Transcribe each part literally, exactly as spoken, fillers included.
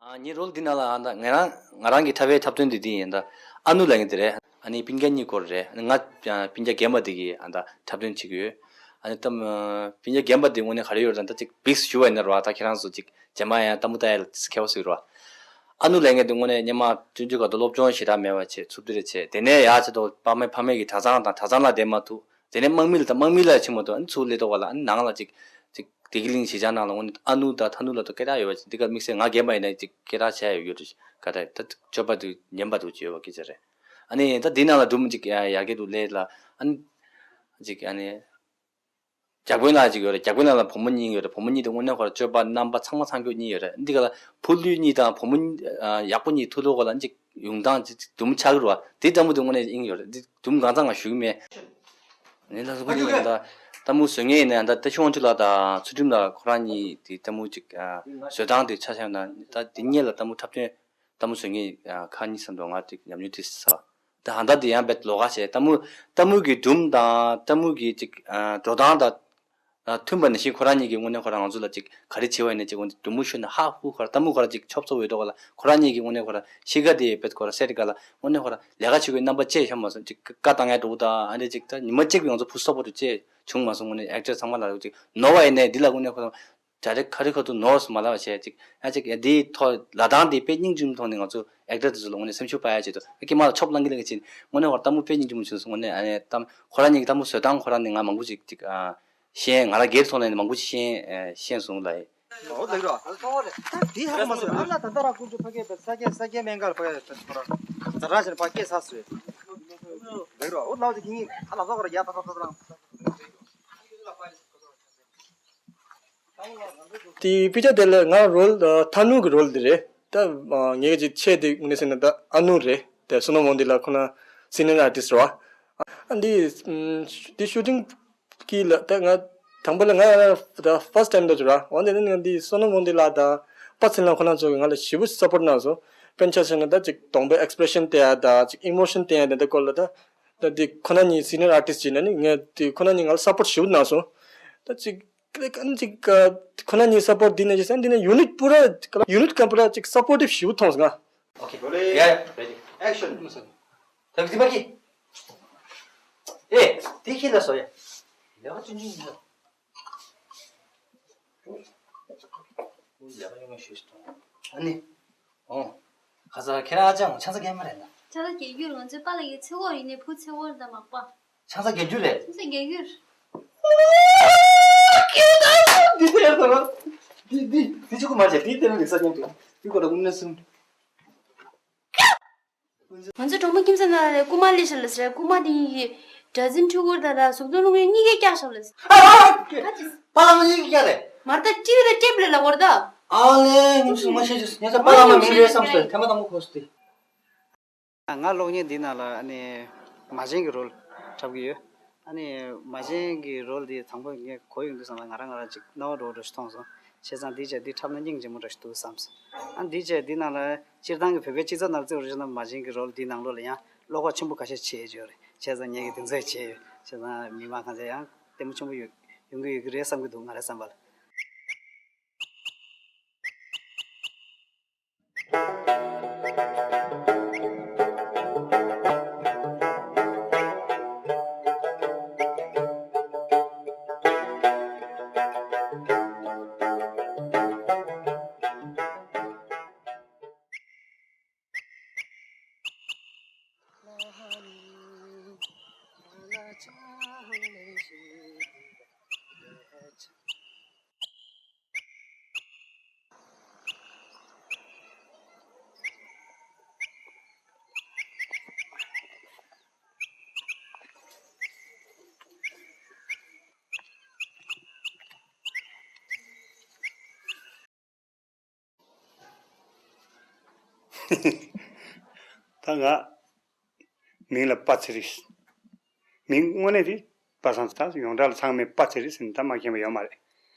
ཨ། ངའི་རོལ་འདི་ནང་ལ་ཨ་ད་ང་རང་ང་རང་གི་འཁྲབ་པའི་འཁྲབ་སྟོན་དེ་འདི་ཡིན། ད་ཨ་ནུ་ལབ་མཁན་དེ་རེད། ཨ་ནི་སྤུན་ཀྱག་གཉིས་སྐོར་རེད། ཨ་ནི་ང་ཨ་སྤུན་ཀྱག་རྒན་པ་དེ་གི་ཨ་ད་འཁྲབ་སྟོན་བྱེད་ཀྱི་ཡོད། ཨ་ནི་ད་སྤུན་ཀྱག་རྒན་པ་དེ་དངོས་གནས་ག་རེ་ཡོད་རེད། ད་ཅིག་བིགས་ཞུ་བ་ཡིན་ན་རོ། ད་ཁྱེད་རང་ཚོ་ཅིག་རྗེས་མ་ཡང་ལྟད་མོ་ལྟ་ཡ་ལ་མཁས་པ་ཟིག་རོ། ཨ་ནུ་ལབ་མཁན་དེ་དངོས་གནས་སྔོན་མ་སྤྱོད་འཇུག་སྒང་དུ་སློབ་སྦྱོང་ཞེ་དྲག་མེད་པ་བྱས། ཚུབ་དེ་རེ་བྱས། དེ་ནས་ཡར་བྱས་དུས་ཕ་མའི་ཕ་མའི་གི་གྲྭ་ཚང་དང་གྲྭ་ཚང་ལ་བསྡད་མ་ཐུབ། དེ་ནས་དམག་མི་ལ་ད་དམག་མི་ལ་ཕྱིན་མ་ཐུབ། ཨ་ནི་ཚུར་སླེབས་དུས་སྒང་ལ་ཨ་ནི་ནང་ལ་ཅིག་ཅིག་བདེ་སྐྱིད་གླིང་གཞིས་ཆགས་ནང་ལ་དངོས་གནས་ཨ་ནུ་དང་ཐ་ནུ་ལབ་དུས་སྐད་གྲགས་ཡོད་པ་ཅིག་འདི་ག་དམིགས་བསལ་ང་རྒན་པ་ཡིན་ན་ཅིག་སྐད་གྲགས་ཆེ་ཡ་ཡོད་རེད། ག་ད་ད་སྤྱོད་པ་དེ་ཉན་པ་འདྲ་ཅིག་ཡོད་པ་སྐད་ཆ་རེད། ཨ་ནི་ད་འདི་ནང་ལ་སྒྲུང་ཅིག་ཡར་རྒྱས་འདུག་ལས་ལ། ཨ་ནི་ཅིག་ཨ་ནི་རྒྱ་དཔོན་ལགས་ཅིག་ཡོད་རེད། རྒྱ་དཔོན་ལགས་ལ་བུ་མོ་གཉིས་ཡོད་རེད། བུ་མོ་གཉིས་དེ་དངོས་གནས་ཁོ་རང་སྤྱོད་པ་རྣམ་པ་ཚང་མ་ཚང་སྐྱོང་གཉིས་ཡོད་རེད། འདི་ག་ལ་ཕུ་ལུས་གཉིས་དང་བུ་མོ་ཨ་ཡག་པོ་གཉིས་ཐུག་དུས་སྒང་ལ་ཅིག་ཡོང་སྟངས་ཅིག་ཅིག་དུམ་ཆགས་ཀྱི་རེད་པ། དེ་འདྲ་མོ་དེ་དངོས་གནས་ཨིན་ཡོད་རེད། འདི་དུམ་གང་ཚང་ང་ཞུ་གི་མེད། ངས་ལ་སོ་ཁོ་གཉིས་ཡང་ད་ལྟད་མོ་བཟོ་མཁན་ཡིན་ན་ཡང་ད་ལྟ་ཆུང་ཆུང་ལ་ད་ཚུལ་ཁྲིམས་ལ་ཁོ་རང་གཉིས་དེ་ལྟད་མོ་ཅིག་ཨ་བཟོ་སྟངས་དེ་ཆ་བཞག་ན་ད་དེ་གཉིས་ལ་ལྟད་མོ་འཁྲབ་སྟོན་ལྟད་མོ་བཟོ་མཁན་ཨ་ཁ་གཉིས་སམ་འགྲོ་ང་ཅིག་ཉམས་མྱོང་དེ་ཟ། ད་ཧ་ད་དེ་ཡང་རྦད་ལོགས་ཀ་བྱས། ལྟད་མོ་ལྟད་མོ་གི་སྒྲུང་དང་ལྟད་མོ་གི་ཅིག་ཨ་འགྲོ་སྟངས་དང་ཨ་མཐུན་པ་ནང་བཞིན་ཁོ་རང་གཉིས་ཀྱིས་དངོས་གནས་ཁོ་རང་ང་ཚོ་ལ་ཅིག་ག་རེ་བྱེད་པ་ཡིན་ན་ཅིག་འོན་ཏེ་སྒྲུང་མོ་ཤོད་ན་ཧ་ཧུ་ཁོ་རང་ལྟད་མོ་ཁོ་རང་ཅིག་ཆོབ་ཚོ་འོས་འགྲོ་ག་ལ། ཁོ་རང་གཉིས་ཀྱིས་དངོས་གནས་ཁོ་རང་གཤིས་ཀ་དེ་རྦད་ཁོ་རང་སེ་རི་ཀ་ལ་དངོས་གནས་ཁོ་རང་ལས་ཀ་བྱེད་དགོས་རྣམ་པ་བཅས་ཤོར་མ་སོང་། ཅིག་བཀའ་བཏང་ཡ་འགྲོ་གི་ད་ཨ་འདྲས་ཅིག་ད་ཉི་མ་གཅིག་པའི་ང་ཚོ་བུ་སོག་པོ་འདྲ་བཅས་བྱུང་མ་སོང་། དངོས་གནས་ཨེག་ཊར་ཚང་མ་ལ་ཅིག་ནོར་བ་ཡིན་ནའི་འདི་ལ་དངོས་གནས་ཁོ་རང་གྲ་རེ་ག་རེ་ཁ་ཐུག་ནོར་སོང་མ་ལབ་པ་བྱས། ཅིག་ཡང་ཅིག་ཡ་འདིའི་ཐོག་ལབ་སྟངས་འདི་དཔེ་སྙིང་རྗེ་མོ་མཐོང་ནས་ང་ཚོ་ཨེག་ཊར་དེ་ཚོ་ལ་དངོས་གནས་སེམས་ཤུགས་སྤར་ཡ་བྱེད་དོ། ཀྱེ་མ་ལ་ཆོབ་ལང་གི་ལང་གི་བྱེད། དངོས་གནས་ཁོ་རང་ལྟད་མོ་དཔེ་སྙིང་རྗེ་མོ་བྱུང་སོང་། དངོས་གནས་ཨ་ནི་ལྟད་ཁོ་རང་གཉིས་ཀྱི་ལྟད་མོ་བཟོ་སྟངས་ཁོ་རང་ནས་ང་མང་པོ་ཅིག་ཅིག་ཨ་ཤེས། ང་རང་སྒེར་ཐོག་ནས་མང་པོ་ཅིག་ཤེས་ཨ་ཤེས་སོང་ལ། འོ་ལེགས་རོ། ད་འདི་ཧ་གོ་མ་སོང་། ཨ་ལ་ད་ད་ར་ཀུན་སྤྱོད་ཕ་སྐད་པའི་ས་སྐད་ས་སྐད་སྨན་ཁང་ལ་ཕ་སྐད་ད་ད་ར་ཟ་ར་བཞིན་ཕ་སྐད་ས་སོས། ལེགས་རོ། འོ་ལའོ་ཅིག་ཁྱེད་གཉིས་ཨ་ལ་ཟོ་ག་ར་ཡ་ད་ད་ད་ད་ར། དེ་དཔེ་ཆ་དེ་ལ་ང་རོལ་ཐ་ནུ་གི་རོལ་དེ་རེད། ད་ངས་ཅིག་ཆེ་དེ་ངས་ཟེར་ན་ད་ཨ་ནུ་རེད། དེ་སོ་ནམ་འོང་དེ་ལ་ཁོ་ན་སི་ནི་ཡར་ཨར་ཊིསི་རེད་བ། ཨ་འདི་འདི་ཤུ་ཊིང་གི་ལ་ད་ང་དང་པོ་ལ་ང་ད་ཕར་སི་ཊི་ཊའིམ་ད་བྱུང་ར། འོན་ཏེ་ནི་ང་འདི་སོ་ནམ་འོང་དེ་ལ་ད་པ་ཚེ་ལ་ཁོ་ན་ཚོ་གི་ང་ལ་ཞེ་པོ་སཔོར་ཊི་གནང་སོང་། དཔེར་ན་ཆ་བཞག་ན་ད་ཅིག་གདོང་པའི་ཨེག་སི་པི་རེ་ཤན་བསྟན་ཡ་ད་ཅིག་ཨི་མོ་ཤན་བསྟན་ཡ་ད་འདི་སྐོར་ལ་ད་ད་འདི་ཁོ་ན་གཉིས་སི་ནི་ཡར་ཨར་ཊིསི་བྱས་ན་ནི་ངས་འདི་ཁོ་ན་གཉིས་ང་ལ་སཔོར་ཊི་ཞེ་པོ་གནང་སོང་། ད་ཅིག་ཁ་ཅིག་ཁོ་ན་གཉིས་སཔོར་ཊི་འདི་ནས་ཅིག་ཟེར་འདི་ནས་ཡུ་ནིཊ་པུ་ར་ཡུ་ནིཊ་གང་པུ་ར་ཅིག་སཔོར་ཊིབ་ཞེ་པོ་མཐོང་སོང་ང་། ཨོ་ཁེ། ཡ་ཡ། རེ་ཌི། ཨེག་ཤན། ད་གི་དི་མ་གི། ཨེ། དེ་ཁྱེད་ལ་སོ་ཡ། ལས་ཀ་ཆུང་ཆུང་ཡིན་ལ། ལས་ཀ་ཡོང་ངེས་ཞུས་སོང་། ཨ་ནི། ཨོ། ཁ་ས་ཁྱེད་རང་ཨ་ཅག་ཆང་ས་རྒྱལ་མ་རེད་ན། ཆང་ས་རྒྱལ་རྒྱུར་ང་ཚོའི་པཱ་ལགས་ཀྱི་ཚེ་འོག་ཡིན་ནའི་བུ་ཚེ་འོག་དང་མག་པ། ཆང་ས་རྒྱལ་རྒྱུ་རེད། ཆང་ས་རྒྱལ་རྒྱུར། འདི་འདི་འདི་འདི་འདི་ཅི་གོ་མ་བྱེད། འདི་དེ་ནི་ལེགས་ས་ཉན་འདུག་འདི་གོ་ད་དངོས་གནས་སུ། ང་ཚོ་གྲོགས་མོ་ཁྱིམ་ཚང་ནང་ལ་རྐུ་མ་སླེབས་ཤག་ལ་ཟེར། རྐུ་མ་དེ་གཉིས་ཀྱིས་གྲྭ་བཙུན་ཕྲུ་གུ་དང་ད་གཟུགས་མཐོང་སློང་མཁན་གཉིས་ཀ་བཀྱགས་ཤག་ལ་ཟེར། ཨ་ཨ་ཨ། པཱ་ལགས་མ་གཉིས་ཀ་བཀྱགས་རེད། མར་ད་ཀྲི་རེད་ད་ཀྲེབ་ལེ་ལ་བོར་ད། ཨ་ལེ་ངུ་ཆུ་མ་ཤེས་ཆུ་ངས་ད་པཱ་ལགས་མ་མིང་རེད་བསམ་སོང་། ཐེངས་མ་དང་པོ་གོ་སོང་སྟེ། ང་གློག་བརྙན་འདི་ནང་ལ་ཨ་ནི་མ་བྱན་གྱི་རོལ་འཁྲབ་ཀྱི་ཡོད། ཨ་ནི་མ་བྱན་གྱི་རོལ་འདི་དང་པོ་ངས་གོ་ཡོང་དུས་ཙམ་ལ་ང་རང་ང་རང་ཅིག་སྣང་བ་འགྲོ་འགྲོ་ཞིག་མཐོང་སོང་། བྱས་ཙང་འདི་བྱས་འདི་འཁྲབ་ན་སྙིང་རྗེ་མོ་འདྲ་ཞིག་འདུག་བསམ་སོང་། ཨ་འདི་བྱས་འདི་ནང་ལ་སྤྱིར་བཏང་གི་བོད་པའི་སྤྱི་ཚོགས་ནང་བརྩིས་པ་རེད་ན་མ་བྱན་གྱི་རོལ་འདི་ནང་ལོགས་ལ་ཡང་བློ་ཁོག་ཆེན་པོ་ཁ་ཤས་བྱས་ཡོད་རེད། བྱས་ཙང་ངས་ཀྱི་དེ་ཚོ་བྱས་ཡོད། བྱས་ཙང་མི་མང་གང་ཚོས་ཡང་ལྟད་མོ་ཆེན་པོ་ཡོད་ཡོང་གི་ཡོད་ཀྱི་རེད་བསམ་གྱི་འདུག་ང་རའི་བསམ་པ་ལ། ད་ང་མིང་ལ་པ་ཚེ་རིང་། མིང་དངོས་གནས་དེ་པ་སངས་ད་ཡོངས་གྲགས་ལ་ཚང་མས་པ་ཚེ་རིང་ཟེར་ནས་ད་མ་མཁྱེན་པ་ཡོད་མ་རེད།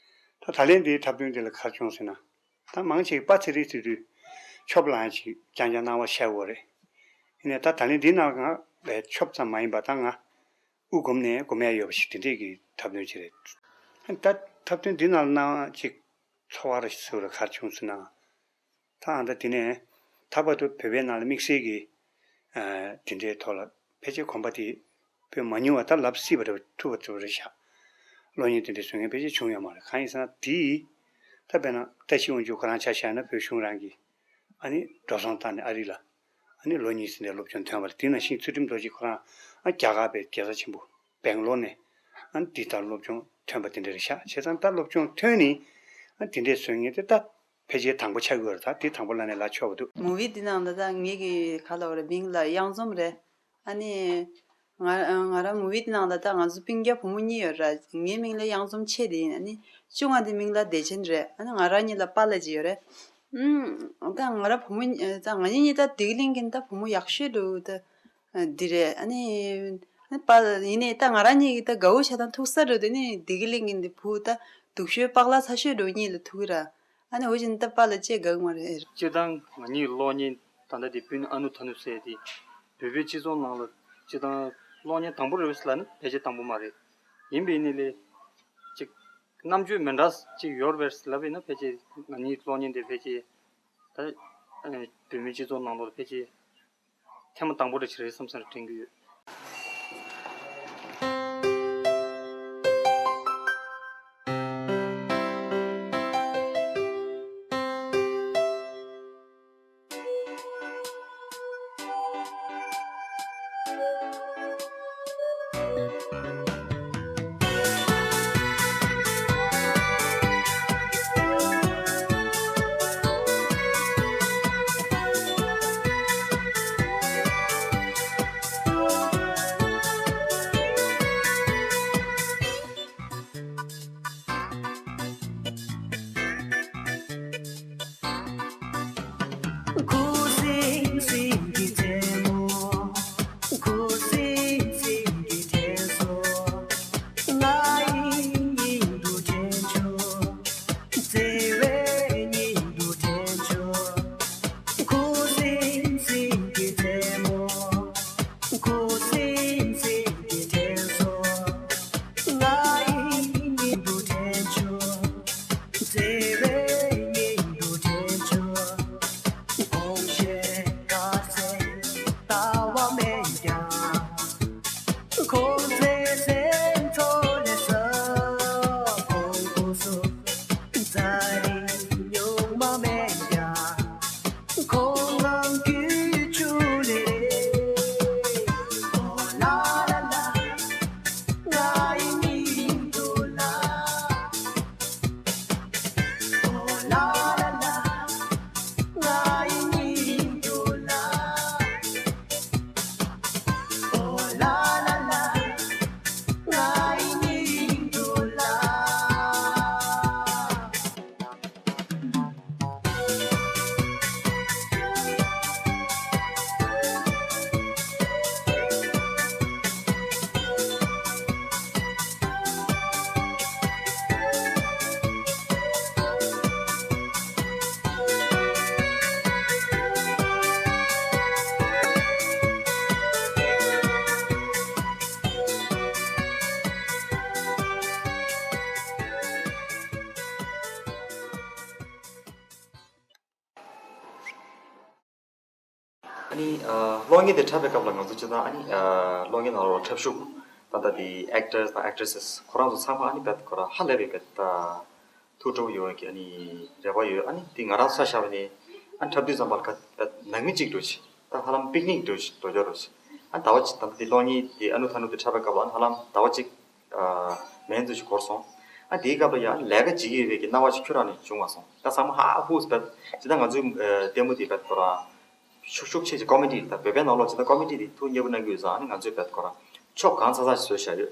ད་ད་ལན་འདིའི་འཁྲབ་སྟོན་འདི་ལ་ག་རེ་བྱུང་ཟེར་ན། ད་མང་ཆེ་གིས་པ་ཚེ་རིང་ཟེར་དུས་ཆོབ་ལ་ཡང་ཅིག་རྐྱང་རྐྱང་སྣང་བ་ཤར་གྱི་ཡོད་རེད། ཡིན་ནའི་ད་ད་ལན་འདིའི་ནང་ང་ལ་ཆོབ་ཙམ་མ་ཡིན་པ་ད་ང་དབུ་སྒོམ་ནས་སྒོམ་ཡ་ཡོད་པ་ཞིག་དེ་འདྲས་ཀྱི་འཁྲབ་སྟོན་ཅིག་རེད། ད་འཁྲབ་སྟོན་འདི་ནང་ལ་སྣང་བ་ཅིག་ཚོར་བ་རེ་ཞིག་ག་རེ་བྱུང་ཟེར་ན། ད་ཨ་ད་དེ་ནས་ད་བར་དུ་བོད་པའི་ནང་ལ་དམིགས་བསལ་གྱི་ཨ་དེ་འདྲའི་ཐོག་ལ་ཕལ་ཆེར་གོམ་པ་དེ་སྤོས་མ་མྱོང་བ། ད་ལབ་སྲིད་པ་རེད། ཐུབ་པ་ཐུབ་པ་རེད་ཤག་གློག་བརྙན་དེ་འདྲའི་བཟོ་མཁན་ཕལ་ཆེར་བྱུང་ཡོད་མ་རེད། གང་ཡིན་ཟེར་ན་དེ་ད་དཔེར་ན་བཀྲ་ཤིས་དབང་ཕྱུག་ཁོ་རང་ཆ་བཞག་ན་བོད་གཞུང་རང་གིས་ཨ་ནི་འགྲོ་སོང་བཏང་ནས་ཨ་རི་ལ་ཨ་ནི་ལོ་གཉིས་ཙམ་ནས་སློབ་སྦྱོང་ཐོན་པ་རེད། དེ་ནང་བཞིན་ཚུལ་ཁྲིམས་རྡོ་རྗེ་ཁོ་རང་ཨ་རྒྱ་གར་པའི་རྒྱལ་ས་ཆེན་པོ་སྦེང་ལོར་ནས་ཨ་ནི་འདི་ལྟར་སློབ་སྦྱོང་ཐོན་པ་དེ་འདྲ་རེད་ཤག་བྱས་ཙང་ད་སློབ་སྦྱོང་ཐོན་ནས་ཨ་དེ་འདྲའི་བཟོ་མཁན་དེ་ད་ཕལ་ཆེར་དང་པོ་ཆགས་ཀྱི་ཡོད་རེད། ད་དེ་དང་པོ་ལབ་ནས་ལབ་ཆོག་གི་འདུག་མུ་ཝི་འདི་ནང་ལ་ད་ངེད་ཀྱི་ག་ལབ་རེད། མིང་ལ་གཡང་འཛོམས་རེད། ཨ་ནི། ང་ང་རང་མུ་ཝི་དེ་ནང་ལ་ད་ང་ཚོ་སྤུན་ཀྱག་བུ་མོ་གཉིས་ཡོད་ར། ངའི་མིང་ལ་གཡང་འཛོམས་ཆེ་དེ་ཡིན། ཨ་ནི་ཆུང་བ་དེ་མིང་ལ་བདེ་ཆེན་རེད། ཨ་ནི་ང་རང་གཉིས་ལ་པཱ་ལགས་གཅིག་ཡོད་རེད། ཨུམ། ད་ང་རང་བུ་མོ་ད་ང་གཉིས་གཉིས་ད་བདེ་སྐྱིད་གླིང་གི་ད་བུ་མོ་ཡག་ཤོས་འདུག་ད་འདི་རེད། ཨ་ནི་ཨ་ནི་པཱ་ལགས་ཡིན་ནའི་ད་ང་རང་གཉིས་ཀྱི་ད་དགའ་བོ་བྱ་དང་ཐུག་ས་འགྲོ། དེ་ནི་བདེ་སྐྱིད་གླིང་གི་འདི་བུ་ད་སྡུག་ཤོས་པགས་ལག་ཚ་ཤོས་འགྲོ་གཉིས་ལ་ཐུག་གི་ར། ཨ་ནི་འོ་བཞིན་ད་པཱ་ལགས་བཅས་དགའ་གི་མ་རེད། སྤྱིར་བཏང་ང་གཉིས་གློག་བརྙན་ད་ལྟ་དེ་སྤུན་ཨ་ནུ་ཐ་ནུ་ཟེར་དེ་བོད་པའི་སྤྱི་ཚོགས་ནང་ལ་སྤྱིར་བཏང་གློག་བརྙན་དང་པོ་རེད་ཟེར་ལབ་ན་ཕལ་ཆེར་དང་པོ་མ་རེད། ཡིན་པའི་ནི་ལས་ཅིག་རྣམ་དཔྱོད་མི་འདྲ་ཅིག་ཡོད་རེད་ཟེར་ལབ་པ་ཡིན་ན་ཕལ་ཆེར་ང་གཉིས་གློག་བརྙན་དེ་ཕལ་ཆེར་ད་ཨ་བོད་མིའི་སྤྱི་ཚོགས་ནང་ལོགས་ཕལ་ཆེར་ཐེངས་མ་དང་པོ་རེད་ཅིག་རེད་བསམ་བསམ་རེ་དྲན་གྱི་ཡོད། ཨ་ནི་ཨ་གློག་བརྙན་དེ་འཁྲབ་པའི་སྐབས་ལ་ང་ཚོ་སྤྱིར་བཏང་ཨ་ནི་ཨ་གློག་བརྙན་ནང་ལོགས་འཁྲབ་གཞུག་ད་ལྟ་དེ་actors་དང་actresses་ཁོ་རང་ཚོ་ཚང་མ་ཨ་ནི་རྦད་ཁོ་རང་ཧ་ལས་པའི་རྦད་ད་ཐུགས་སྤྲོ་ཡོད་ཀྱི་ཨ་ནི་རེ་བ་ཡོད། ཨ་ནི་དེ་ང་རང་ས་ཆ་བ་ནས་ཨ་འཁྲབ་དུས་ཙམ་པ་ལ་ཁ་ད་ནང་མི་གཅིག་འགྲོ་ཆེ་ད་ཧ་ལམ་པིག་ནིག་འགྲོ་ཆེ་འགྲོ་རྒྱུ་རོ་ཆེ་ཨ་ཟླ་བ་གཅིག་ད་ལྟ་དེ་གློག་བརྙན་དེ་ཨ་ནུ་ཐ་ནུ་དེ་འཁྲབ་པའི་སྐབས་ལ་ཨ་ནི་ཧ་ལམ་ཟླ་བ་གཅིག་ཨ་མན་ཙམ་ཞིག་འགོར་སོང་། ཨ་དེའི་སྐབས་ལ་ཡང་ལས་ཀ་བྱེད་ཀྱི་ཡོད་པའི་གི་སྣང་བ་ཞིག་ཁྱོད་རང་ནས་བྱུང་བ་སོང་། ད་ཚང་མ་ཧ་ཧུ་སྤེལ་ཇི་ལྟར་ང་ཚོའི་ཨ་ལྟད་མོ་དེ་སྤེལ་ཁོ་རང་ཤུགས་ཤུགས་ཆེ་ཆེ་ཀོ་མེ་ཌི་ད་བོད་པའི་ནང་ལོགས་ཇི་ལྟར་ཀོ་མེ་ཌི་དེ་ཐུགས་མཉེས་པོ་གནང་གི་ཡོད་ཙང་ཨ་ནི་ང་ཚོས་སྤེལ་ཁོ་རང་ཕྱོགས་གང་ཚ་ཚ་ཞིག་བཟོས་བཞག་ཡོད།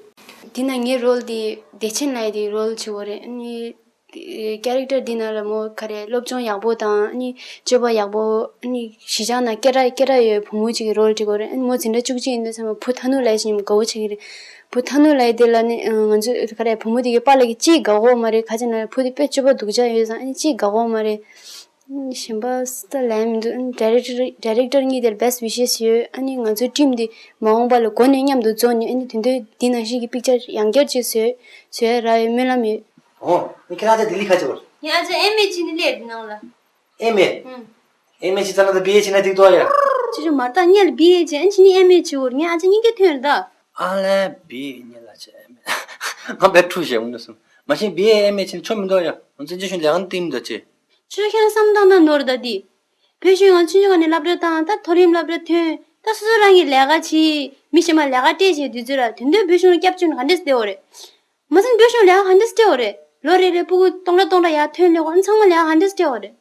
དེ་ན་ངའི་རོལ་དེ་བདེ་ཆེན་ལགས་དེ་རོལ་བྱེད་དགོས་རེད། ཨ་ནི་ཀེ་རེག་ཊར་འདི་ནང་ལ་མོ་ག་རེ་སློབ་སྦྱོང་ཡག་པོ་དང་ཨ་ནི་སྤྱོད་པ་ཡག་པོ་ཨ་ནི་གཞིས་ཆགས་ནང་སྐད་གྲགས་སྐད་གྲགས་ཡོད་བུ་མོ་གཅིག་གི་རོལ་འགྲིག་གོ་རེད། ཨ་ནི་མོ་འཛིན་གྲྭ་བཅུ་གཅིག་ཡིན་དུས་ཙམ་པ་བུ་ཐ་ནུ་ལབ་ཡས་ཅིག་ཡིན་དགའ་བོ་བྱེད་ཀྱི་རེད། བུ་ཐ་ནུ་ལབ་ཡས་དེ་ལ་ནི་ང་ཚོ་ག་རེ་བུ་མོ་དེ་གི་པཱ་ལགས་ཀྱིས་ཅིག་དགའ་གོ་མ་རེད། ག་ཅི་ན་བུ་དེ་དཔེ་སྤྱོད་པ་སྡུག་ཅག་ཡོད་ཙང་ཨ་ནི་ཅིག་དགའ་གོ་མ་རེད། ཨ་ནི་གཞན་པ་ད་ལབ་མི་འདུག་ཨ་ནི་ཌའི་རེག་ཊར་ཌའི་རེག་ཊར་གཉིས་དེར་best wishes ཡོད། ཨ་ནི་ང་ཚོའི་ཊིམ་དེ་མ་འོངས་པ་ལ་འགོ་ནས་མཉམ་དུ་འཛོམས་ནས་ཨ་ནི་དེ་འདྲའི་འདི་ནང་བཞིན་གྱི་པིག་ཅར་ཡང་བསྐྱར་ཅིག་བཟོས་བཟོས་རག་ཡོད་སྨོན་ལམ་ཡོད། ཨོ། ཁྱེད་རང་ཚོ་ལྡི་ལི་ཁ་ཆེ་བར། ངས་ཨ་ཅག་ཨེམ་ཨེ་ཅི་ནི་ལས་འདི་ནང་ལ། ཨེམ་ཨེ། ཨུམ། ཨེམ་ཨེ་བྱས་ཙང་ན་ད་བི་ཨེ་བྱས་ན་འགྲིག་འདུག་ཡ། ཅི་ཅི་མ་ད་ངས་ལ་བི་ཨེ་བྱས་ཨ་ནི་ཅི་ནི་ཨེམ་ཨེ་བྱས་འོར་ངས་ཨ་ཅག་སྙིང་ག་ཐོན་རེད་ད། ཨ་ལས་བི་ཨེ་ངས་ལ་བྱས་ཨེམ་ཨེ། ང་བེད་ཁྲུ་ཞེས་འོང་ནས་སོང་། མ་གཞི་བི་ཨེ་ཨེམ་ཨེ་བྱས་ན་ཆོ་མི་འདུག་ཡ། ང་ཚོ་བཙན་བྱོལ་གཞུང་ལས་ཀ་ནི་སྟེང་མི་འདུག་ཅེ། ཆོས་ཁྱེད་རང་བསམ་བཏང་ན་ནོར་ད་འདི། བོད་གཞུང་ང་ཆུང་ཆུང་ག་ནས་སློབ་གྲྭ་བཏང་ད་མཐོ་རིམ་སློབ་གྲྭ་ཐོན་ད་སོ་སོ་རང་གི་ལས་ཀ་བྱེད་མི་གཞན་མ་ལས་ཀ་སྤྲད་བྱས་དུས་ཚོད་ལ་དེ་འདོད་བོད་གཞུང་ལ་སྐྱབས་བཅོལ་ནས་ག་འདྲས་བསྡད་འོ་རེད། མ་ཟིན་བོད་གཞུང་ལས་ཀ་ག་འདྲས་སྤྲད་འོ་རེད། ལོ་རེ་རེ་སྤུ་གུ་སྟོང་ཕྲག་སྟོང་ཕྲག་ཡར་ཐོན་ལས་ཀ་ཨ་ཚང་མ་ལས་ཀ་ག་འདྲས་སྤྲད་འོ་རེད།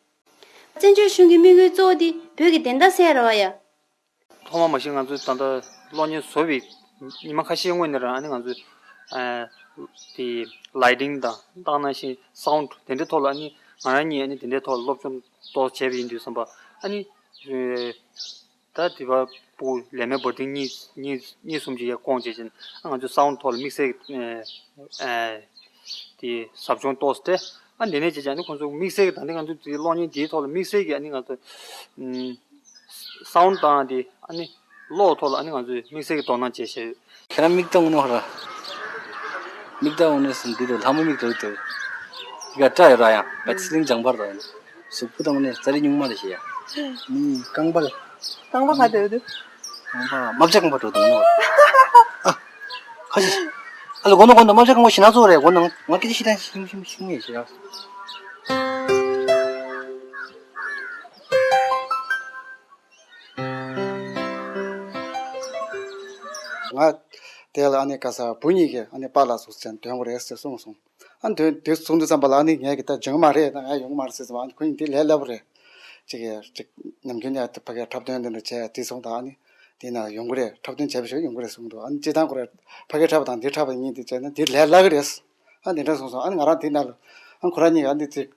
བཙན་བྱོལ་གཞུང་གི་དམིགས་ཡུལ་གཙོ་བོ་དེ་བོད་ཀྱི་བདེན་མཐའ་གསལ་རེད་བ་ཡ། ཐོག་མ་མ་གཞི་ང་ཚོས་ད་ལྟ་གློག་བརྙན་བཟོ་བའི་ཉི་མ་ཁ་ཤས་སྔོན་ནས་རང་ཨ་ནི་ང་ཚོས་ཨ་དེ་ལའི་ཊིང་དང་ཏང་ནང་བཞིན་སའུན་ཌི་དེ་འདྲའི་ཐོག་ལ་ཨ་ནི་ང་རང་གཉིས་ཨ་ནི་དེ་འདྲའི་ཐོག་ལ་སློབ་སྦྱོང་ཏོག་བྱས་པ་ཡིན་དུས་ཙམ་པ་ཨ་ནི་ཨེ་ད་དེ་བ་སྤུ་ལས་མེད་འབོར་ཐེངས་གཉིས་གཉིས་གཉིས་གསུམ་ཅིག་ཡར་བསྐོངས་བྱས་ཅིང་ཨ་ང་ཚོས་སའུན་ཌི་ཐོག་ལ་དམིགས་བསལ་ཨེ་ཨེ་དེ་ཟབ་སྦྱོང་ཏོག་སྟེ་ཨ་འདི་ནས་བྱས་ཀྱང་ནི་ཁོང་ཚོ་དམིགས་བསལ་གྱི་ད་ནི་ང་ཚོ་དེ་གློག་བརྙན་དེའི་ཐོག་ལ་དམིགས་བསལ་གྱི་ཨ་ནི་ང་ཚོ་ཨུམ་སའུན་ཌི་དང་དེ་ཨ་ནི་གློག་ཐོག་ལ་ཨ་ནི་ང་ཚོས་དམིགས་བསལ་གྱི་དོ་སྣང་བྱས་བྱས་ཡོད། ཁྱེད་རང་མིག་ལྟ་འོང་ནོ་ཧ་ར། མིག་ལྟ་འོང་ནས་སུ་འདི་རུ་ལྷ་མོ་མིག་ལྟ་འོང་དེ། ཡ་སྐྲ་ཡོད་ར་ཡང་བད་སི་ལིང་ལྗང་པར་ར་ཡང་། གཟུགས་པོ་དང་ནས་ཙ་རི་ཉུང་མ་རེ་ཞེ་ཡ། ནི་རྐང་པ་ལ། རྐང་པ་ག་དེ་ཡོད་དུ། རྐང་པ་མ་བྱ་རྐང་པ་འགྲོ་དུ་ནོ། ཨ། ཁ་ཤི། ཨ་ལ་གོ་ནོ་གོ་ནོ་མ་བྱ་རྐང་པ་ཞི་ན་ཚོ་རེད་གོ་ནང་ང་སྐད་ཆ་ཤི་དང་ཤིང་ཤིང་ཤིང་ངེ་ཞེ་ཡ། ང་དེ་ལ་ཨ་ནི་ག་ས་བུ་གཉིས་ཀྱིས་ཨ་ནི་པཱ་ལགས་སུ་ཟེར་འདོན་དགོས་རེད་ཟེར་གསུངས་སོང་། ཨ་ནི་དོན་དེ་གསུངས་དུས་ཙམ་པ་ལ་ཨ་ནི་ངས་ཀྱི་ད་འཇོན་མ་རེད་ད་ང་ཡོང་མ་རེད་ཟེར་ཙམ་པ་ཨ་ནི་ཁོ་གཉིས་དེ་ལས་སླ་པོ་རེད། ཅིག་གིས་ཅིག་ནམ་རྒྱུན་ནས་ཕ་གིར་འཁྲབ་སྟོན་དེ་འདྲ་བྱས་དེ་སོང་ད་ཨ་ནི་དེ་ན་ཡོང་གི་རེད་འཁྲབ་སྟོན་བྱས་པ་ཞིག་ཡོང་གི་རེད་གསུངས་འདུག་ཨ་ནི་སྤྱིར་བཏང་ཁོ་རེ་ཕ་གིར་འཁྲབ་པ་དང་དེ་འཁྲབ་པ་གཉིས་དེ་བྱས་ན་དེ་ལས་སླ་གི་རེད། ཨ་དེ་འདྲ་གསུངས་སོང་ཨ་ནི་ང་རང་དེ་ན་ལ་ཨ་ཁོ་རང་གཉིས་ཀྱིས་ཨ་ནི་ཅིག་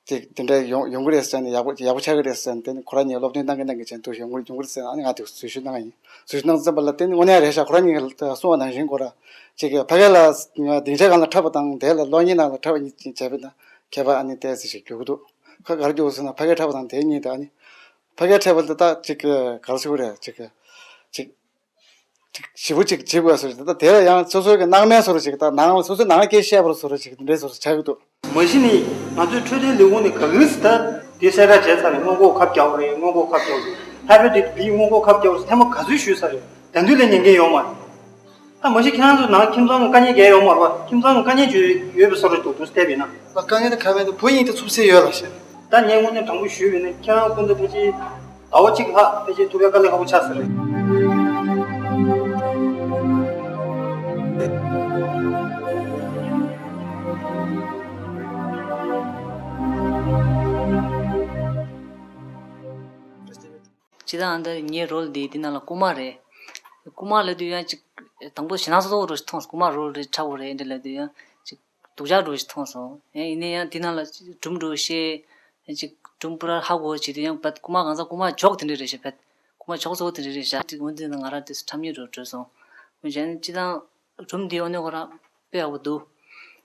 ཅིག་དེ་འདྲ་ཡོང་ཡོང་གི་རེད་ཟེར་ནས་ཡག་པོ་ཡག་པོ་ཆགས་ཀྱི་རེད་ཟེར་ནས་དེ་ནི་ཁོ་རང་གཉིས་སློབ་སྟོན་གནང་གི་གནང་གི་བྱས་འདུག་ཡོང་གི་ཡོང་གི་རེད་ཟེར་ནས་ཨ་ནི་ང་དེ་འཛུལ་ཞུགས་གནང་ཡིན། འཛུལ་ཞུགས་གནང་ཙམ་པ་ལ་དེ་ནི་དངོས་གནས་རེད་ཤག་ཁོ་རང་གཉིས་ཀྱིས་གསུངས་པ་ནང་བཞིན་ཁོ་ར་ཅིག་ཕ་གི་ལ་སྡིངས་ཆ་སྒང་ལ་འཁྲབ་པ་དང་དེ་ལ་གློག་བརྙན་ནང་ལ་འཁྲབ་པ་གཉིས་ཅིག་བྱས་པ་ན་ཁྱད་པར་ཨ་ནི་ཏོག་ཙམ་ཞིག་འགྱུར་གི་འདུག་ཁོ་ག་རེ་འགྱུར་ཟེར་ན་ཕ་གིར་འཁྲབ་པ་དང་དེ་གཉིས་དེ་ཨ་ནི་ཕ་གིར་འཁྲབ་པ་ལ་ད་ཅིག་ག་རེ་ཟེར་དགོས་རེད་ཅིག་ཅིག་ཅིག་ཞིབ་པོ་ཅིག་བྱེད་དགོས་སོ་ཞིག་ད་དེ་ལ་ཡང་སོ་སོའི་གི་སྣང་མེད་བཟོ་འདྲ་ཅིག་ད་ནང་སོ་སོའི་ནང་སྐད་བཤད་པར་བཟོ་འདྲ་ཅིག་འདི་འདྲའི་བཟོ་འདྲ་ཆགས་ཀྱི་འདུག་མ་གཞི་ནས་ང་ཚོའི་འཕྲོད་བསྟེན་ལས་ཁུངས་ནས་ག་གིས་ད་དེ་གསལ་བསྒྲགས་བྱས་ཚར་རེད། སྔོན་འགོག་ཁབ་རྒྱག་དགོས་རེད། སྔོན་འགོག་ཁབ་རྒྱག་དགོས་རེད། ཧེ་པ་ཊའི་ཊི་སི་བི་སྔོན་འགོག་ཁབ་རྒྱག་དགོས་རེད་ཟེར་ཐེངས་མ་ག་ཚོད་ཞུས་ཚར་རེད། ད་དུང་ལས་ཉན་མཁན་ཡོད་མ་རེད། ད་མ་གཞི་ཁྱེད་རང་ཚོ་ནང་ཁྱིམ་ཚང་གི་དཀའ་ངལ་གང་ཡང་ཡོད་མ་རེད་པ། ཁྱིམ་ཚང་གི་དཀའ་ངལ་ཅིག་ཡོད་པའི་བཟོ་འདྲ་འདུག་འདུག་བལྟས་པས་ན། ལ་དཀའ་ངལ་དེ་ག་མེད་དུ་བུ་ཡིན་དུ་ཚུབ་སེ་ཡོད་ལ་ཤེས། ད་ངས་དངོས་གནས་དྲང་པོ་ཞུས་པས་ན་ཁྱེད་རང་སྐུ་མདུན་ཕལ་ཆེར་ཟླ་བ་གཅིག་ལྷག་ཕལ་ཆེར་ཐུབ་ཡ་དཀའ་ལས་ཁག་པོ་ཆགས་ས་རེད། སྤྱིར་བཏང་འདི་ངའི་རོལ་འདི་འདི་ནང་ལ་རྐུན་མ་རེད། རྐུན་མ་ལབ་དུས་ཡང་ཅིག་དང་པོ་ཞེད་སྣང་ཚ་པོ་རུ་མཐོང་སོང་། རྐུན་མ་རོལ་རེད་འཁྲབ་པོ་རེད་འདི་ལབ་དུས་ཡང་ཅིག་སྡུག་ཅག་འདྲ་ཞིག་མཐོང་སོང་། ཡང་ཡིན་ན་ཡང་འདི་ནང་ལ་སྒྲུང་འདྲ་བཤད། ཅིག་སྒྲུང་པུ་ར་ཧ་གོ་བྱེད་དུས་ཡང་བད་རྐུན་མ་གང་ཟག་རྐུན་མ་ཇོག་དེ་འདྲ་རེད་ཤག་བད་རྐུན་མ་ཇོག་ཚ་པོ་དེ་འདྲ་རེད་ཤག་འོན་ཏེ་ང་རང་དེ་འཁྲབ་མཁན་འདྲ་བྲོས་སོང་། འོན་ཀྱང་སྤྱིར་བཏང་སྒྲུང་འདི་འོ་ནས་ཁོ་རང་དཔེ་ཡག་པོ་འདུག་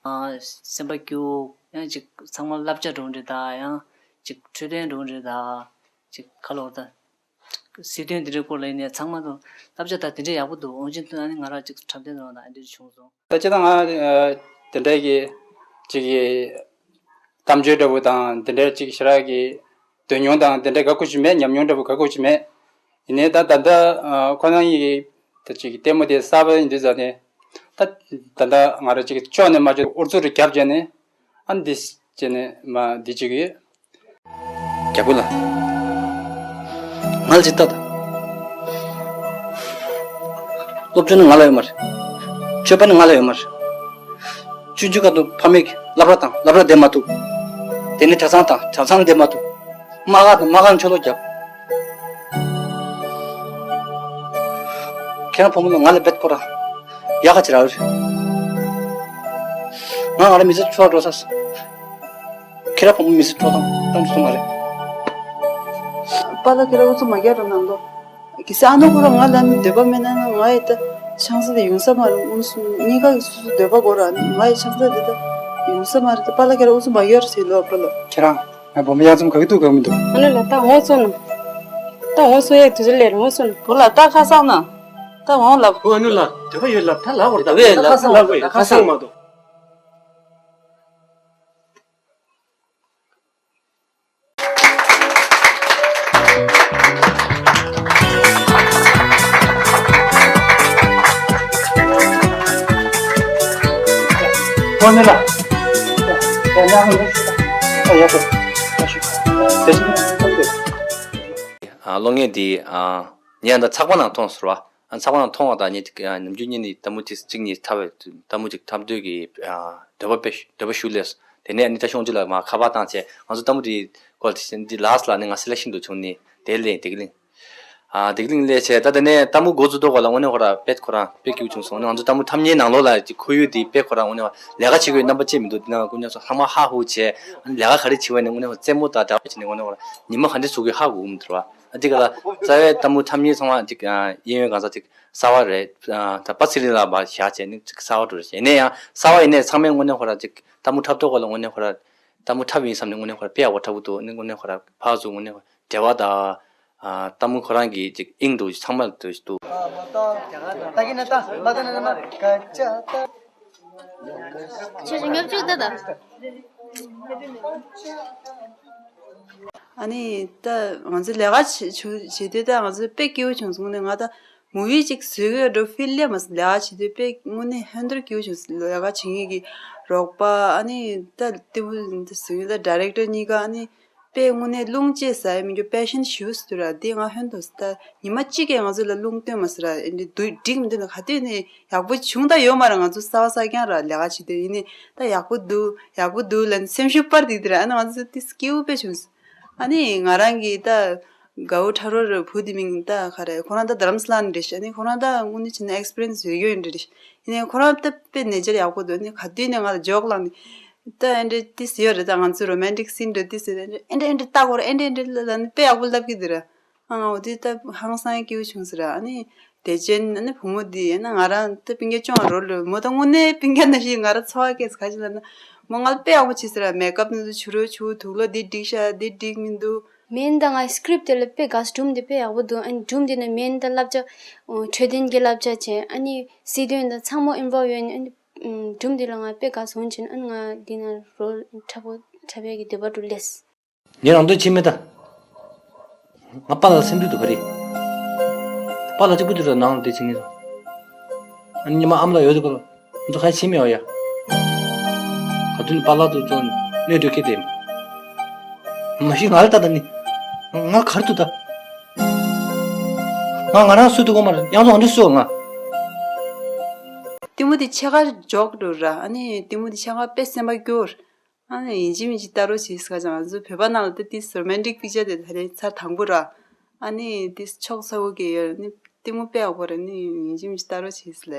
ཨ་སེམས་པ་སྐྱིད་པོ། ཡང་ཅིག་ཚང་མ་བསླབ་བྱ་འདྲ་བོ་འདྲ་དང་ཡང་ཅིག་འཕྲོད་བསྟེན་འདྲ་བོ་འདྲ་དང་ཅིག་ཁ་ལོ་དང་སྲིད་དོན་འདི་འདྲའི་སྐོར་ལ་ཡིན་ནའི་ཚང་མ་དང་བསླབ་བྱ་དང་དེ་འདྲ་ཡག་པོ་འདུག་འོན་ཀྱང་ད་ནི་ང་རང་ཅིག་འཁྲབ་སྟོན་འདྲ་བོ་དང་འདི་འདྲ་བྱུང་སོང་། ད་སྤྱིར་བཏང་ང་དེ་འདྲ་གི་ཅིག་གི་གཏམ་བརྗོད་འདྲ་བོ་དང་དེ་འདྲ་ཅིག་ཞེ་དྲག་གི་འདོན་མྱོང་དང་དེ་འདྲ་དགའ་པོ་ཞིག་མེད། ཉམས་མྱོང་འདྲ་བོ་དགའ་པོ་ཞིག་མེད། ཡིན་ནའི་ད་ད་ལྟ་ཁོ་རང་གི་ད་ཅིག་ལྟད་མོ་དེ་གསར་པ་ཡིན་དུས་ཙང་ནས་ད་ད་ལྟ་ང་རང་ཅིག་ཕྱོགས་ནས་མ་བྱུང་ཨུ་ཚུགས་རེ་རྒྱབ་བྱས་ནས་ཨ་འདི་བྱས་ནས་མ་འདི་བྱེད་ཀྱི་ཡོད། རྒྱལ་པོ་ལགས། ང་ལ་ཅིག་ལྟ་དང་། སློབ་སྦྱོང་ནི་ང་ལ་ཡོད་མ་རེད། སྤྱོད་པ་ནི་ང་ལ་ཡོད་མ་རེད། ཆུང་ཆུང་སྐབས་དུ་ཕ་མས་ཀྱིས་སློབ་གྲྭ་དང་སློབ་གྲྭ་བསྡད་མ་ཐུབ། དེ་ནས་གྲྭ་ཚང་དང་གྲྭ་ཚང་བསྡད་མ་ཐུབ། དམག་སྒར་དང་དམག་སྒར་ཆོ་ལོ་བརྒྱབ། ཁྱེད་རང་བུ་མོ་ལ་ང་ལས་རྦད་ཁོ་ར་ཡག་ག་ཅིག་རག་རེད། ང་ང་ར་མི་ཚེ་འཚོ་བ་འགྲོ་ས་སོང་། ཁྱེད་རང་བུ་མོ་མི་ཚེ་འཕྲོ་བརླག་བཏང་སོང་མ་རེད། པཱ་ལགས་ཁྱེད་རང་ཨུ་ཚུགས་མ་རྒྱག་རོགས་གནང་དོ། གལ་སྲིད་ཨ་ནུ་ཁོ་རང་ང་ལ་ནི་འདོད་པ་མེད་ན་ན་ང་ཡི་ད་ཆང་ས་དེ་ཡོང་ས་མ་རེད། དངོས་སུ་གཉིས་ཀ་གི་སོ་སོ་འདོད་པ་དགོས་ར་ནི་ང་ཡི་ཆང་ས་དེ་ད་ཡོང་ས་མ་རེད། ད་པཱ་ལགས་ཁྱེད་རང་ཨུ་ཚུགས་མ་རྒྱག་རོགས་བྱེད་ལོ་པཱ་ལགས། ཁྱེད་རང་ང་བུ་མོ་གཡང་འཛོམས་ག་གི་འདུག་ག་མི་འདུག་ཨ་ནུ་ལགས་ད་འོང་སོང་ན། ད་འོང་སོང་ཡག་དུས་ཚོད་ལས་རེད་འོང་སོང་ན། བུ་ལགས་ད་ཁ་སང་ན། ད་འོང་ལབ། བུ་ཨ་ནུ་ལགས་འདོད་པ་ཡོད་ལབ་ད་ལབ་བར་ད་བས་ལབ་ད་ལབ་དགོས་ད་ཁ་སང་མ་གཏོགས། ཨ་གློག་བརྙན་འདི་ཨ་ངས་ད་ཚགས་པར་ནང་མཐོང་ཟེར་བ། ཨ་ཚགས་པར་ནང་མཐོང་བ་དང་ཉིད་ཨ་ནམ་རྒྱུན་གཉིས་ནི་ལྟད་མོ་དེ་གཅིག་གཉིས་འཁྲབ་པའི་ལྟད་མོ་གཅིག་འཁྲབ་འདོད་ཀྱི་ཨ་འདོད་པ་དཔེ་འདོད་པ་ཞུ་སླེབས་སོང་། དེ་ནས་ཨ་ནི་ད་ཤོང་ཅི་ལ་མ་ཁ་པར་བཏང་བྱས་ང་ཚོ་ལྟད་མོ་དེའི་སྐོར་དེ་འདི་ལགས་ལ་ནི་ང་སེ་ལེག་ཤན་དུ་བྱུང་ནི་དེ་ལས་དེ་གི་ལིང་། ཨ་དེ་གི་ལིང་ལས་བྱས་ད་དེ་ནས་ལྟད་མོ་འགོ་བཙུགས་ཐོག་ལ་དངོས་གནས་ཁོ་ར་དཔེ་ཁོ་རང་དཔེ་སྐྱིད་པོ་བྱུང་སོང་། ང་ཚོ་ལྟད་མོ་འཁྲབ་མཁན་ནང་ལོགས་ལ་ཅིག་ཁོར་ཡུག་དེ་དཔེ་ཁོ་རང་དངོས་གནས་ལས་ཀ་བྱེད་དགོས་རྣམ་པ་ཅིག་མི་འདུག་དེ་ན་སྐུ་ཉག་ཚོ་ཚང་མ་ཧ་ཧུ་བྱས་ཨ་ནི་ལས་ཀ་ག་རེ་བྱེད་པ་ནི་དངོས་གནས་ཁོ་རྩེད་མོ་དང་འདྲ་བ་བྱས་ནས་དངོས་གནས་ཁོ་ར་ཉི་མ་ག་འདྲ་ཚུགས་ཀྱི་ཧ་གོ་གི་མི་འདུག་བ། ཨ་དེ་ག་ལ་རྩ་བའི་ལྟད་མོ་འཁྲབ་མཁན་ཚང་མ་ཅིག་ཨ་གཡས་གཡོན་གང་ས་ཅིག་གསར་བ་རེད། ཨ་ད་པ་ཚེ་རིང་ལགས་མར་བཞག་བྱས་ནི་ཅིག་གསར་བ་འགྲོ་རེད། ཡིན་ན་ཡང་གསར་བ་ཡིན་ནའི་ཚང་མས་དངོས་གནས་ཁོ་ར་ཅིག་ལྟད་མོ་འཁྲབ་ཐོག་ག་ལ་དངོས་གནས་ཁོ་ར་ལྟད་མོ་འཁྲབ་ཡིན་བསམ་ནས་དངོས་གནས་ཁོ་ར་དཔེ་ཡག་པོ་འཁྲབ་གི་འདུག་ཨ་ནི་དངོས་གནས་ཁོ་ར་ཕར་ཚུར་དངོས་གནས་ཁོ་འབྲེལ་བ་དང་ཨ་ལྟད་མོ་ཁོ་རང་གི་ཅིག་དབྱིངས་འདུག་ཚང་མ་འདུག་འདུག་ཁྱོད་ཉོབ་ཅིག་ལྟ་ད། ཨ་ནི་ད་ང་ཚོ་ལས་ཀ་བྱེད་བྱེད་བྱེད་དུས་ད་ང་ཚོ་དཔེ་སྐྱིད་པོ་བྱུང་སོང་ནས། ང་ད་མུ་བི་ཅིག་བཟོས་གི་འགྲོ་ཕིལ་ལས་མ་སོང་། ལས་ཀ་བྱེད་དུས་དཔེ་དངོས་གནས་ཧོན་ཐོར་སྐྱིད་པོ་བྱུང་སོང་། ལས་ཀ་བྱེད་མཁན་གྱི་རོགས་པ་ཨ་ནི་ད་ལྟེ་བུ་འདི་བཟོས་ད་ཌའི་རེག་ཊར་གཉིས་ཀ་ཨ་ནི་དཔེ་དངོས་གནས་རླུང་ཅེས་ཟ་ཡ་མི་འགྱུར་པེ་ཤན་ཞུ་སུ་ར། འདི་ང་ཧོན་ཐོར་ད་ཉི་མ་གཅིག་གིས་ང་ཚོ་ལ་རླུང་སྟོན་མ་སོང་ར། ཨེ་འདྲ་འདུག་འགྲིག་མི་འདུག་ན་ག་དུས་ནས་ཡག་པོ་བྱུང་ད་ཡོད་མ་རེད། ང་ཚོ་གསར་པ་གསར་རྐྱང་ར་ལས་ཀ་བྱེད་དུས་ཡིན་ནི་ད་ཡག་པོ་འདུག་ཡག་པོ་འདུག་ལབ་ནས་སེམས་ཤུགས་སྤར་བསྡད་དེ་ར། ཨ་ནི་ང་ཚོ་དེ་སྐྱིད་པོ་དཔེ་བྱུང་། ཨ་ནི་ང་རང་གི་ད་དགའ་བོ་ཁྲ་རོ་རེད། བུ་དེ་མིང་ད་ག་རེ། ཁོ་རང་ད་རྡ་རམ་ས་ལ་ནས་རེད་ཤག་ཨ་ནི་ཁོ་རང་ད་དངོས་གནས་བྱས་ན་ཨེག་སི་པི་རི་ཡན་སི་ཡོད་ཡོད་འདྲ་རེད་ཤག་ཡིན་ནའི་ཁོ་རང་ད་དཔེ་ནེ་ཅར་ཡག་པོ་འདུག་ཨ་ནི་ག་དུས་ནས་ང་ལ་ཇོག་ལངས་ནས་ད་ཨེ་འདྲ་ཏིས་ཡོད་རེད། ད་ང་ཚོ་རོ་མན་ཊིག་སིན་འདྲ་ཏིས་ཡོད་རེད། ཨེ་འདྲ་ཨེ་འདྲ་ལྟ་དགོས་རེད། ཨེ་འདྲ་ཨེ་འདྲ་ལབ་ནས་དཔེ་ཡག་པོ་ལབ་ཀྱི་འདུག་ར། ཨ་ང་འོ་དེ་ད་ཧང་སང་སྐྱིད་པོ་བྱུང་ཟེར། ཨ་ནི་དེ་རྗེས་ཨ་ནི་བུ་མོ་དེ་ཨ་ནི་ང་རང་ད་སྤུན་ཀྱག་ཅུང་རོ་ལོ་མོ་ད་དངོས་གནས་སྤུན་ཀྱག་ནང་བཞིན་ང་རང་འཚོ་བ་སྐྱེལ་ཟེར། ག་ཅི་ལབ་ན་མོ་ང་ལ་དཔེ་ཡག་པོ་བྱས་ཟེར། མེག་ཨབ་ནང་དུ་བྱུ་རུ་བྱུ་དུག་ལོག་འདི་འགྲིག་ཤག་འདི་འགྲིག་མི་འདུག་མེན་ད་ང་སི་ཀི་རིབ་དེ་ལ་དཔེ་དགའ་སོང་། སྒྲུང་དེ་དཔེ་ཡག་པོ་འདུག་ཨ་ནི་སྒྲུང་དེ་ནི་མེན་ད་བསླབ་བྱ་འཕྲོད་བསྟེན་གྱི་བསླབ་བྱ་བྱས། ཨ་ནི་སྲིད་དོན་དང་ཚང་མ་ཨིན་ཝོལབ་ཡོད་ནི། ཨ་ནི་སྒྲུང་དེ་ལ་ང་དཔེ་དགའ་སོང་། བྱས་ཨ་ནི་ང་འདི་ན་རོལ་འཁྲབ་པོ་འཁྲབ་ཡག་གི་འདོད་པ་འགྲོ་སླེབས། ངས་རང་དོན་བྱེད་མེད་ད། ང་པཱ་ལགས་སེམས་སྡུག་འདུག་ག་རེད། པཱ་ལགས་གཅིག་པུ་འདུག་ད་ནང་ལ་བསྡད་བྱེད་ངེས་སོང་། ཨ་ནི་ཉི་མ་ཨ་མ་ལགས་ཡོད་དུས་སྐབས་ལ་ང་ཚོ་ཁ་ཕྱེ་མེད་པ་ཡ། ག་དུས་ནས་པཱ་ལགས་དུ་ཚོ་གནོད་འདོད་སྐྱེ་དེ། མ་གཞི་ང་ལ་ལྟ་ད་ནི། ང་གར་འདུག་ད། ང་ང་རང་སུ་འདུག་གོ་མ་རེད། གཡང་འཛོམས་འདུག་སུ་ང་། ལྟད་མོ་དེ་ཕྱེད་ཀ་འཇོག་འགྲོ་ར། ཨ་ནི་ལྟད་མོ་དེ་ཕྱེད་ཀ་དཔེ་སེམས་པ་སྐྱོ། ཨ་ནི་ཡིན་གཅིག་མིན་གཅིག་ལྟ་རོགས་བྱེད་ཟེར་ག་ཅང་། ང་ཚོ་བོད་པ་ནང་ལ་ད་ཏིས་རོ་མན་ཊིག་པིག་ཅར་དེ་ད་རེས་ཚར་དང་པོ་ར། ཨ་ནི་ཏིས་ཆོག་ཚ་བོ་གི་ཡོད་ནི་ལྟད་མོ་དཔེ་ཡག་པོ་རེད། ནི་ཡིན་གཅིག་མིན་གཅིག་ལྟ་རོགས་བྱེད་ཟེར་ལ།